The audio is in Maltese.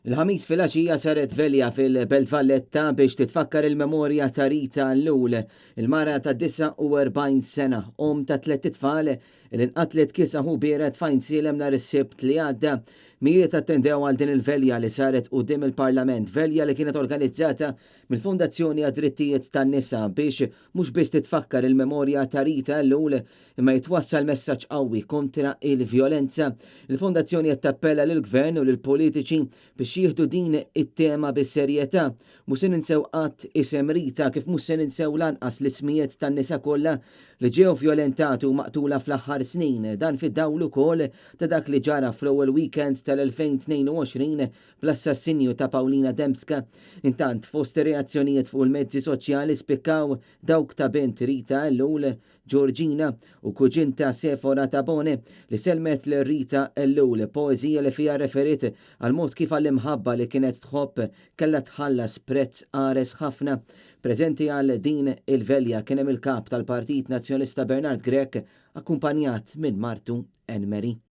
Il-Ħamis filgħaxija saret velja fil-Belt Valletta biex titfakkar il-memorja ta' Rita Ellul, il-mara ta' 49 sena, omm ta' tlett itfal, li nqatlet kiesaħ u biered f'Għajnsielem nhar is-Sibt li għadda. Mijiet attendew għal din il-velja li saret quddiem il-Parlament, velja li kienet organizzata mill-Fondazzjoni għad-Drittijiet tan-Nisa biex mhux biss titfakkar il-memorja ta' Rita Ellul imma jitwassal messaġġ qawwi kontra il-vjolenza. Il-Fondazzjoni qed tappella lill-Gvern u lill-politiċi biex jieħdu din it-tema bis-serjetà. Mhux se ninsew qatt isem Rita kif mhux se ninsew lanqas l-ismijiet tan-nisa kollha li ġew vjolentati u maqtula fl-aħħar snin, dan fid-dawl ukoll ta' dak li ġara fl-ewwel weekend tal-2022 bl-assassinju ta' Paulina Dembska. Intant, fost ir-reazzjonijiet fuq il-mezzi soċjali spikkaw dawk ta' bint Rita Ellul, Georgina, u kuġinta Sephora Tabone li sellmet lil Rita Ellul poeżija li fiha rreferiet għall-mod kif għall-imħabba li kienet tħobb kellha tħallas prezz qares ħafna. Preżenti għal din il-velja kien hemm il-Kap tal-Partit Nazzjonalista Bernard Grech akkumpanjat minn martu Anne Marie.